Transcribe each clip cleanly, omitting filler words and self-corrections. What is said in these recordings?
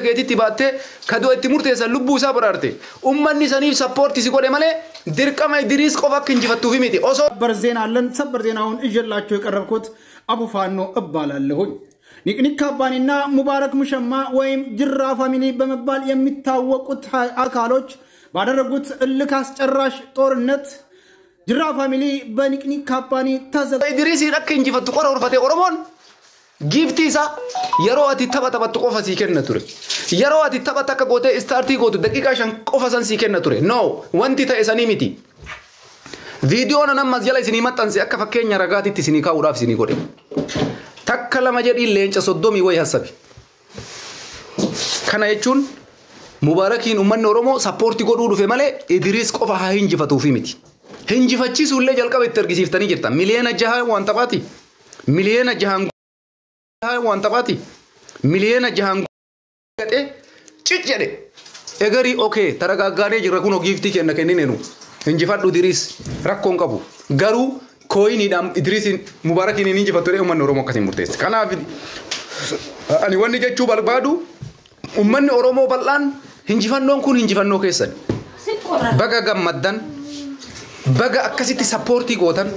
keetitti baattee ka du'a itti murteessan lubbuu isaa baraarte. Ummanni saniif support si godhe malee dirqama Idriis qofa akka injifattuufi miti. Osoo ሰበር ዜና አለን። ሰበር ዜናውን ይዤላችሁ የቀረብኩት አቡ ፋኖ እባላለሁኝ። ኒቅኒክ ካባኒና ሙባረክ ሙሸማ ወይም ጅራ ፋሚሊ በመባል የሚታወቁት አካሎች ባደረጉት እልክ አስጨራሽ ጦርነት ጅራ ፋሚሊ በኒቅኒክ ካባኒ ተዘ Idriisiin akka injifattu qora urfatee Oromoon giiftii isaa yeroo ati tapha taphattu qofa sii kenna ture. Yeroo ati tapha takka gootee istaartii gootu daqiiqaa 5 qofa san sii kenna ture. No, wanti ta'e sanii miti. Viidiyoon an ammas jala isinii maxxanse akka fakkeenya ragaatitti isinii kaa'uudhaaf isinii godhe. Takka lama jedhii leenca 30 wayi hassabi. Kana jechuun Mubaarakiin uummanni Oromoo sappoortii godhuu dhufe malee Idriis qofa haa hinjifatuufi miti. Hinjifachiisuu illee jalqaba itti argisiiftanii jirtan. Miliyoona 6 waan taphaati. Miliyoona 6 waan taphaati. Miliyoona 6 gadhee cic jedhe. Egarii okee taragaaggaanee jirra kunoo giiftii kenna kennineenu. Hinjifadhu Idriis rakkoon qabu. Garuu kooyiniidhaan Idriisiin Mubaarakiin hin injifattu jedhee uummanni Oromoo akkasiin murteesse. Kanaaf ani wanni jechuu barbaadu uummanni Oromoo bal'aan hinjifannoon kun hinjifannoo keessan. Baga gammaddan, baga akkasitti sappoortii gootan,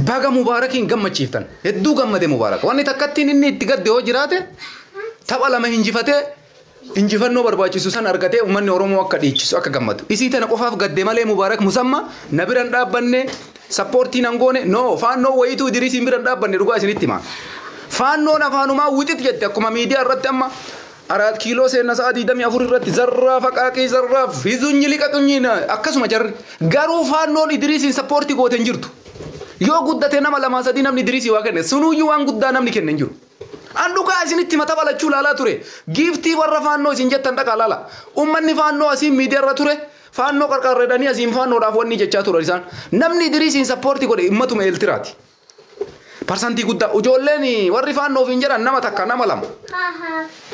baga Mubaarakiin gammachiiftan. Hedduu gammade Mubaarak. Wanni takkattiin inni itti gadde yoo jiraate tapha lama hinjifatee injifannoo barbaachisu san argatee uummanni Oromoo akka dhiichisu akka gammadu. Isii tana qofaaf gadde malee Mubaarak Musamma na biran dhaabbanne sappoortii nan goone no faannoo wayituu Idriisiin biran dhaabbanne dhugaa isinitti hima. Faannoon afaanumaa wixit jette akkuma miidiyaa irratti amma 4 kiiloo seenna sa'a 24 irratti zarraaf aqaaqii zarraaf hizunyi liqaqunyi akkasuma jarri garuu faannoon Idriisiin sappoortii goote hin jirtu. Yoo guddate nama 2 3 namni Idriisii waa kenne sunuyyuu waan guddaa namni kenne hin jiru. An dhugaa isinitti mata balachuu laalaa ture. Giiftii warra faannoo isin jettan dhaqaa laala. Uummanni faannoo asiin miidiyaa irra ture. Faannoo qarqarreedhanii asiin faannoodhaaf wanni jechaa turan isaan. Namni Idriisiin sappoortii godhe ummatuma Eeltiraati. Parsantii guddaa ijoolleen warri faannoo ofiin jedhan nama takka nama lama.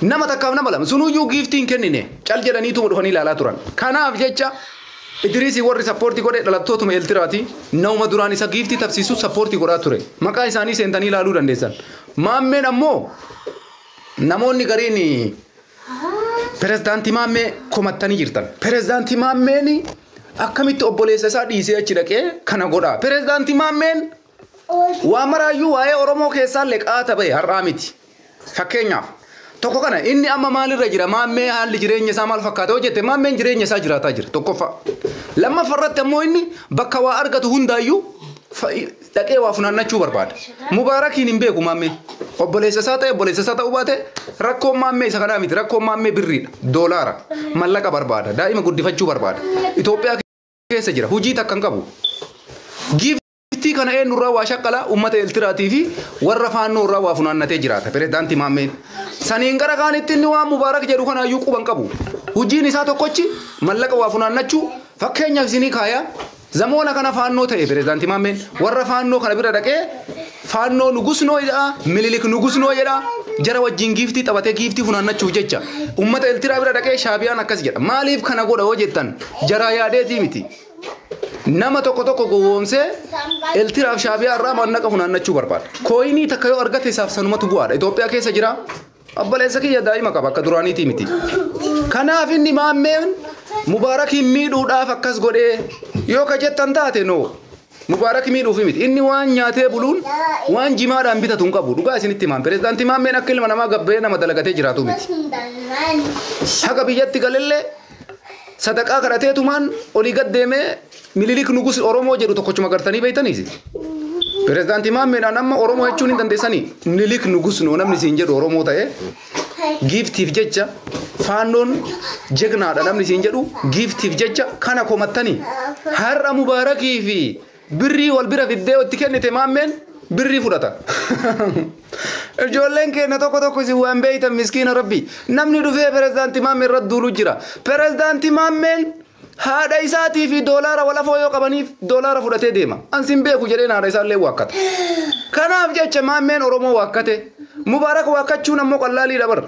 Nama takkaaf nama lama sunuyyuu giiftii hin kennine cal jedhaniituma dhufanii ilaalaa turan. Kanaaf jecha Idriisii warri sappoortii godhe dhalattootuma Eeltiraati. Nama duraan isa giiftii tabsiisu sappoortii godhaa ture. Maqaa isaanii seentanii ilaaluu dandeessan. Maammeen ammoo namoonni gariin pirezidaantii Maammee komattanii jirtan. Pirezidaantii Maammeen akkamitti obboleessa isaa dhiisee achi dhaqee kana godhaa. Pirezidaantii Maammeen waa maraayyuu waa'ee Oromoo keessaallee qaata ba'e har'aa miti. Fakkeenyaaf tokko kana inni amma maalirra jira Maammee haalli jireenya isaa maal fakkaata yoo jette Maammeen jireenya isaa jiraataa jira tokkoffaa. Lammaffaa irratti ammoo inni bakka waa argatu hundaayyuu dhaqee waa funaannachuu barbaada. Mubaarakiin hin beeku Maammee. Obboleessa isaa ta'e obboleessa isaa ta'uu baate rakkoon Maammee isa kanaa miti. Rakkoon Maammee birriidha. Doolaara. Mallaqa barbaada. Daa'ima guddifachuu barbaada. Itoophiyaa keessa jira. Hojii takka hin qabu. Giiftii kana eenyurraa waa shaqqalaa uummata Eeltiraatii fi warra faannoo irraa waa funaannatee jiraata. Pirezidaantii Maammeen. Saniin gara kaanitti inni waan Mubaarak jedhu kanaayyuu quban qabu. Hojiin isaa tokkochi mallaqa waa funaannachuu fakkeenyaaf isinii kaayaa. Zamoona kana faannoo ta'e pirezidaantii Maammeen warra faannoo kana bira dhaqee faannoo nugusnoo jedha Minilik nugusnoo jedha jara wajjin giiftii taphatee giiftii funaannachuuf jecha uummata Eeltiraa bira dhaqee Shaabiyaan akkas jedha. Maaliif kana godha yoo jettan jaraa yaadeetii miti. Nama tokko tokko gowwoomsee Eeltiraaf Shaabiyaa irraa maallaqa funaannachuu barbaada. Kooyinii takka yoo argate isaaf sanumatu bu'aadha. Itoophiyaa keessa jira. Obboleessa kiyya daa'ima qaba akka duraaniitii miti. Kanaaf inni Maammeen Mubaarakiin miidhuudhaaf akkas godhee yoo ka jettan taate noo Mubaarak miidhuufi miti. Inni waan nyaatee buluun waan jimaadhaan bitatu hin qabu. Dhugaa isinitti himaan. Pirezidaantii Maammeen akka ilma namaa gabbee nama dalagatee jiraatu miti. Haga biyyatti galellee sadaqaa kadhateetumaan olii gad deemee Minilik nugus Oromoo jedhu tokkochuma gartanii beektaniisi. Pirezidaantii Maammeedhaan amma Oromoo jechuun hin dandeessanii. Minilik nugus noo namni siin jedhu Oromoo ta'e giiftiif jecha faannoon jegnaadha namni siin jedhu giiftiif jecha kana komattanii har'a Mubaarakii fi birrii wal bira fiddee itti kennite Maammeen birrii fudhata. Ijoolleen keenya tokko tokko isin waan beeytan miskiina rabbi. Namni dhufee pirezidaantii Maammee irratti duulu jira. Pirezidaantii Maammeen haadha isaatii fi doolaara walafoo yoo qabaniif doolaara fudhatee deema. Ansin beeku jedheen haadha isaallee waakkata. Kanaaf jecha Maammeen Oromoo waakkate. Mubaarak waakkachuun ammoo qallaaliidha bara.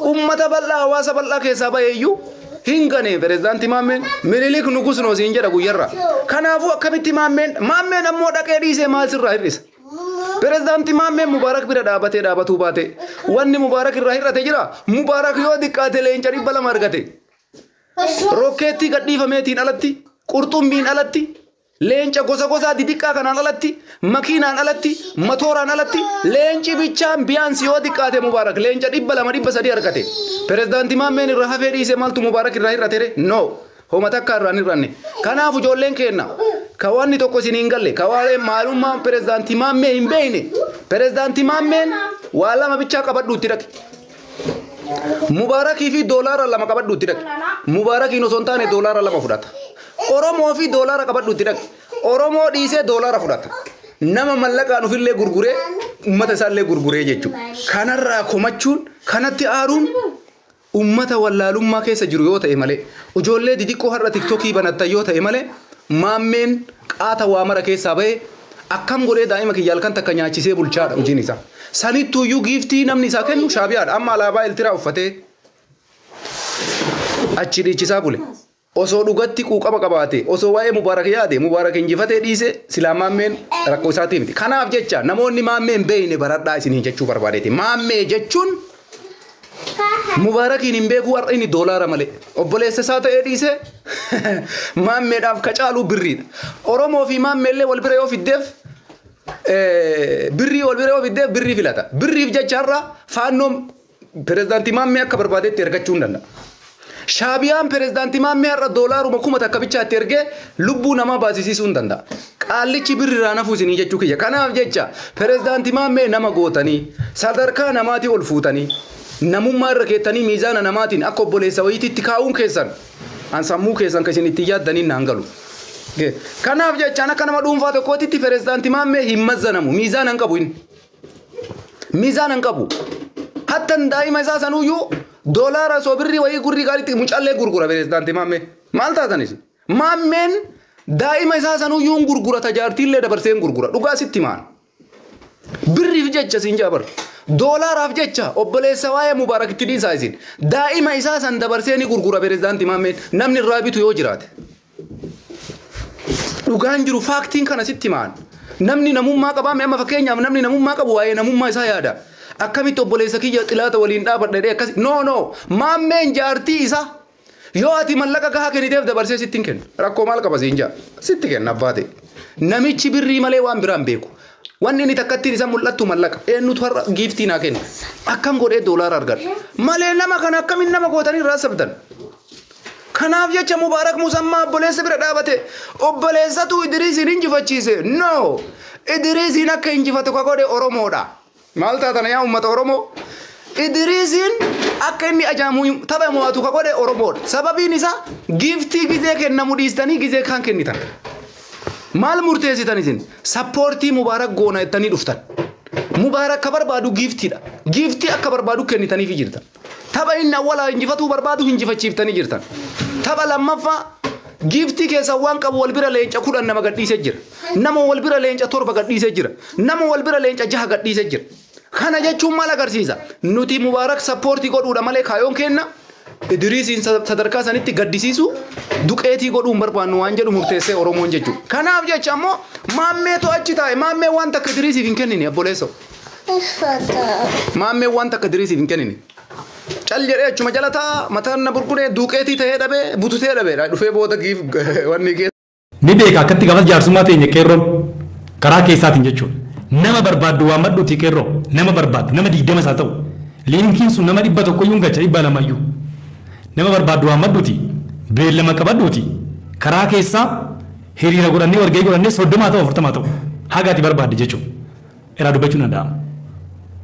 Uummata bal'aa hawaasa bal'aa keessaa baheeyyuu hin gane pirezidaantii Maammeen Minilik nugus noo siin jedha guyyarraa. Kanaafuu akkamitti Maammeen ammoo dhaqee dhiisee maal sirraa hir'isa? Pirezidaantii Maammeen Mubaarak bira dhaabatee dhaabatuu baate. Wanni Mubaarak irraa hir'ate jira. Mubaarak yoo xiqqaate leenca 200 argate. Rokkeettii gadhiifameetiin alatti, qurxummiin alatti, leenca gosa gosaa didiqqaa kanaan alatti, makiinaan alatti, matooraan alatti, leenci bichaan biyaansi yoo xiqqaate Mubaarak leenca 200 300 argate. Pirezidaantii Maammeen irra hafee dhiise maaltu Mubaarak irraa hir'ate re? No. Homa takka irraa hin hir'anne. Kanaaf ijoolleen keenna ka wanni tokko isin hin galle, ka waa'ee maalummaa pirezidaantii Maammee hin beekne, pirezidaantii Maammeen waa lama bichaa qabadhu itti dhaqe. Mubaarakii fi doolaara 2 qabadhu itti dhaqe. Mubaarakiin osoo hin taane doolaara 2 fudhata. Oromoo fi doolaara qabadhu itti dhaqe. Oromoo dhiisee doolaara fudhata. Nama mallaqaan ofillee gurguree uummata isaallee gurguree jechuudha. Kanarraa komachuun kanatti aaruun uummata wallaalummaa keessa jiru yoo ta'e malee, ijoollee didiqqoo har'a tiktookii banattan yoo ta'e malee, Maammeen qaata waa mara keessaa bahee akkam godhee daa'ima kiyya halkan takka nyaachisee bulchaadha hojiin isaa. Sanittuuyyuu giiftii namni isaa kennu Shaabiyaadha. Amma alaabaa Eltiraa uffatee achi dhiichisaa bule. Osoo dhugatti quuqama qabaate, osoo waa'ee Mubaarak yaade, Mubaarak injifatee dhiise silaa Maammeen rakkoo isaatii miti. Kanaaf jecha namoonni Maammee hin beekne baradhaa isiniin jechuu barbaadeeti. Maammee jechuun Mubaarakiin hin beekuu har'a inni doolaara malee. Obboleessa isaa ta'ee dhiise Maammeedhaaf ka caalu birriidha. Oromoo fi Maammeellee wal bira yoo fiddeef birrii wal bira yoo fiddeef birrii filata. Birriif jecha har'a faannoon pirezidaantii Maammee akka barbaadetti ergachuu hin danda'a. Shaabiyaan pirezidaantii Maammee har'a doolaaruma 1000 bichaatti ergee lubbuu namaa baasisiisuu hin danda'a. Qaallichi birriirraa nafuu isinii jechuu kiyya. Kanaaf jecha pirezidaantii Maammee nama gootanii sadarkaa namaatii ol fuutanii namummaa irra keettanii miizaana namaatiin akka obboleessa wayiititti kaa'uun keessan an sammuu keessan kan isin ittiin yaaddaniin naan galu. Kanaaf jechaan akka nama dhuunfaa tokkootitti pirezidaantii Maammee hin mazzanamu. Miizaana hin qabu inni. Miizaana hin qabu. Hattan daa'ima isaa sanuyyuu doolaara osoo birrii wayii gurrii gaariitti mucaallee gurgura pirezidaantii Maammee. Maal taatanis? Maammeen daa'ima isaa sanuyyuu hin gurgurata, jaartiillee dabarsee hin gurgura. Dhugaa sitti maan. Birriif jecha siin jaabar. Doolaaraaf jecha obboleessa waa'ee Mubaarakitti dhiisaa isin. Daa'ima isaa san dabarsee ni gurgura pirezidaantii Maammeen. Namni irraa bitu yoo jiraate. Dhugaan jiru faaktiin kana sitti maan. Namni namummaa qabaa amma fakkeenyaaf namni namummaa qabu waa'ee namummaa isaa yaada. Akkamitti obboleessa kiyya xilaata waliin dhaabadha jedhee akkas no no Maammeen jaartii isaa yoo ati mallaqa gahaa kenniteef dabarsee sitti hin kennu. Rakkoo maal qaba siin jaa sitti kenna abbaa ta'e. Namichi birrii malee waan biraan beeku. Wanni inni takkattiin isa mul'attu mallaqa. Eenyutu har'a giiftii naa kenna. Akkam godhee doolaara argadha. Malee nama kana akkamiin nama gootanii irraa sabdan. Kanaaf jecha Mubaarak Musammaa obboleessa bira dhaabate. Obboleessatu Idriisiin injifachiise. No! Idriisiin akka injifatu ka godhe Oromoodha. Maal taatan yaa uummata Oromoo? Idriisiin akka inni ajaamu tapha mo'atu ka godhe Oromoodha. Sababiin isaa giiftii gizee kennamu dhiistanii gizee kaan kennitan. Maal murteessitan isin? Sappoortii Mubaarak goona jettanii dhuftan. Mubaarak ka barbaadu giiftiidha. Giiftii akka barbaadu kennitaniifi jirtan. Tapha inni awwalaa injifatuu barbaadu injifachiiftanii jirtan. Tapha lammaffaa giiftii keessa waan qabu wal bira leenca 10 nama gadhiisee jira. Nama wal bira leenca 7 gadhiisee jira. Nama wal bira leenca 6 gadhiisee jira. Kana jechuun maal agarsiisa? Nuti Mubaarak sappoortii godhuudha malee kaayoon kenna Idriisiin sadarkaa sanitti gaddisiisu duqeetii godhuun barbaannu waan jedhu murteessee Oromoon jechuudha. Kanaaf jecha ammoo Maammeetu achi taa'e. Maammee waan takka Idriisiif hin kennine obboleessoo. Maammee waan takka Idriisiif hin kennine. Cal jedhee achuma jala taa'a mataan na burquree duqeetii ta'ee dhabee bututee dhabee dhufee booda giif wanni keessa. Ni beeka akkatti gaafas jaarsummaa teenya qeerroon karaa keessaatiin jechuudha. Nama barbaaddu waammadhuuti qeerroo nama barbaaddu nama 20 isaa ta'u liinkiin sun nama 100 iyyuu hin galcha 200 iyyuu. Nama barbaaddu waammadhuuti beellama qabadhuuti karaa keessaa hiriira godhannee walgahii godhannee 30 ta'u 40 ta'u haga ati barbaadde jechuudha. Irraa dubbachuun danda'ama.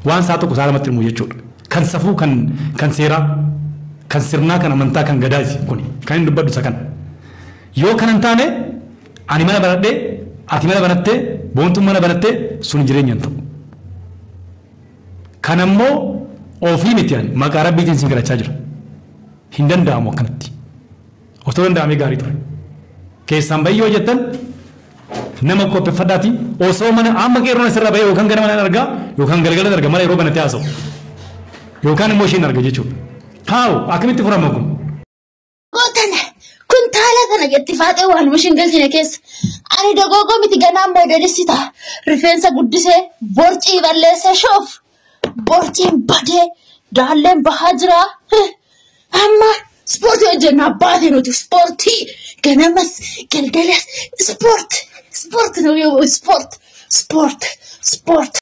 Waan isaa tokko isaa lamatti himu jechuudha. Kan safuu kan seeraa kan sirnaa kan amantaa kan gadaati kuni kan inni dubbadhu isa kana. Yoo kana hin taane ani mana banadhee ati mana banattee boontuun mana banattee sun jireenya hin ta'u. Kan ammoo ofii miti ani maqaa rabbiitiin sin kadhachaa jira. Hin danda'amu akkanatti. Otoo danda'amee gaarii ture. Keessaan bayyoo jettan nama qopheeffadhaati osoo mana amma qeerroon asirra bahee yookaan gara mana argaa yookaan galgala argaa mana yeroo banatee haasa'u. Yookaan immoo isheen arga jechuudha. Haawu akkamitti furama kun? Gootana kun Wattaala kana jetti faaxee waan mishin galchine keessa. Ani dogoogoo miti ganaan moodelissi ta'a. Rifeensa guddisee borcii balleessee shoof. Borciin badee daalleen bahaa jira. Amma ispoortii hojjennaa baatee nuti ispoortii ganamas galgalas ispoortii ispoortii ispoortii ispoortii ispoortii.